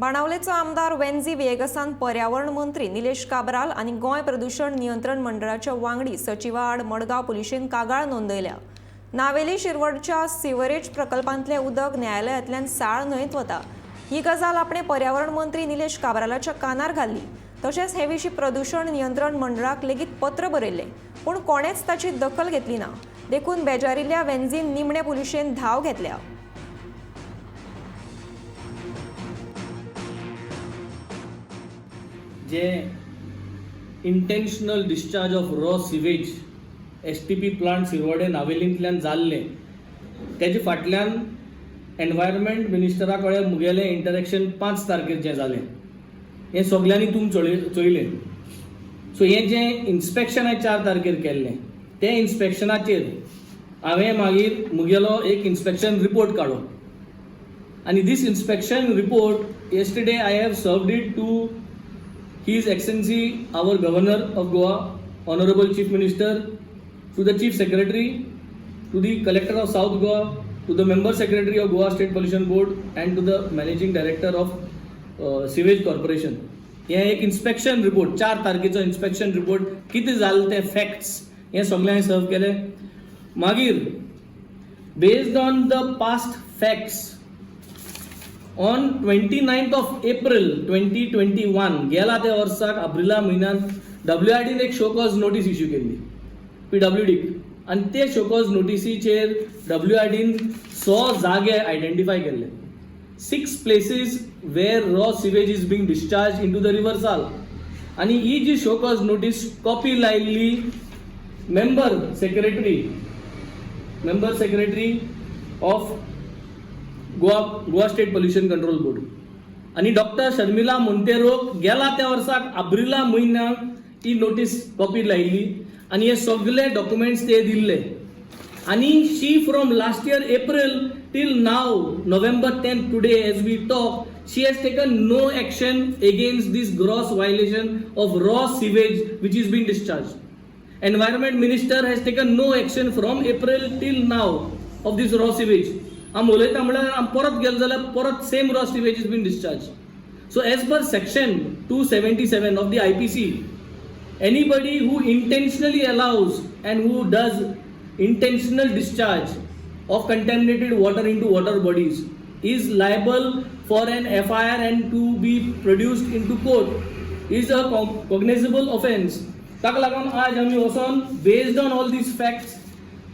बाणावलेचो आमदार वेन्झी व्हिएगसान पर्यावरण मंत्री निलेश काब्राल आनी गोंय प्रदूशण नियंत्रण मंडळाच्या वांगडी सचिवा आड मडगांव पुलिशेन कागाळ नोंदयल्या. नावेली शिरवडच्या सिवरेज प्रकल्पांतलें उदक न्यायालयांतल्यान साळ न्हंयत वता ही गजाल आपणे पर्यावरण मंत्री निलेश काब्रालाच्या कानार घाल्ली. तशेंच हे विशीं प्रदूशण नियंत्रण मंडळाक लेगीत पत्र बरयल्लें, पूण कोणेच ताची दखल घेतली ना. देखून बेजारिल्ल्या वेन्झीन निमणे पुलिशेन धांव घेतल्या. जे intentional discharge of raw sewage STP plant Shirvode नावेलींतल्यान जाल्लें, तेजे फाटल्यान एनवायरमेंट मिनिस्टरा कडेन मुगेलें इंटरेक्शन 5 तारखेर जें जालें, हें सगल्यांनी तुमी चोयलें. सो हें जें इन्स्पेक्शन हांवें 4 तारखेर केल्लें, तें इन्स्पेक्शनाचेर हांवें मागीर मुगेलो एक इन्स्पेक्शन रिपोर्ट काडलो आनी this inspection report yesterday I have served it to His Excellency our Governor of Goa, Honorable Chief Minister, to the Chief Secretary, to the Collector of South Goa, to the Member Secretary of Goa State Pollution Board and to the Managing Director of Sewage Corporation. हे एक inspection report, 4 तारखेचो inspection report, कितें जालें ते facts हे सगळें हांवें सर्व केले. मागीर based on the past facts, on 29th of April 2021, गेला त्या वर्साक एप्रिला म्हयन्यात डब्ल्यू आर डीन एक शोकॉज नोटीस इश्यू केल्ली पीडब्ल्यू डीक आनी ते शोकॉज नोटीसीचेर डब्ल्यू आर डीन 6 जागे आयडेंटिफाय केल्ले, six places where raw sewage is being discharged into the river Sal. आनी ही जी शोकॉज नोटीस कॉपी लायल्ली member secretary of Goa State Pollution Control Board आनी डॉक्टर शर्मिला मोंतेरो गेला त्या वर्साक आब्रिला म्हयन्याक ही नोटीस कॉपी लायिल्ली आनी हे सगळे डॉक्युमेंट्स ते दिल्ले. आनी she from last year April till now, November 10 today as we talk, she has taken no action against this gross violation of raw sewage which is being discharged. Environment Minister has taken no action from April till now of this raw sewage. आम उलयता म्हळ्यार आम परत गेले जाल्यार परत same raw sewage is been discharged. So as per section 277 of the IPC, anybody who intentionally allows and who does intentional discharge of contaminated water into water bodies is liable for an FIR and to be produced into court is a cognizable offense. ताका लागून आज आमी वचोन, based on all these facts,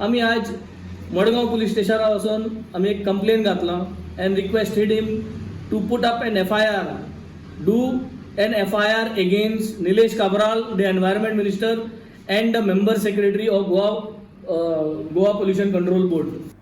आमी आज Madgaon police स्टेशनार वचोन आमी एक कंप्लेन घातला and requested him to put up an FIR, do an FIR against Nilesh Cabral, the Environment Minister, and the Member Secretary of Goa Pollution Control Board.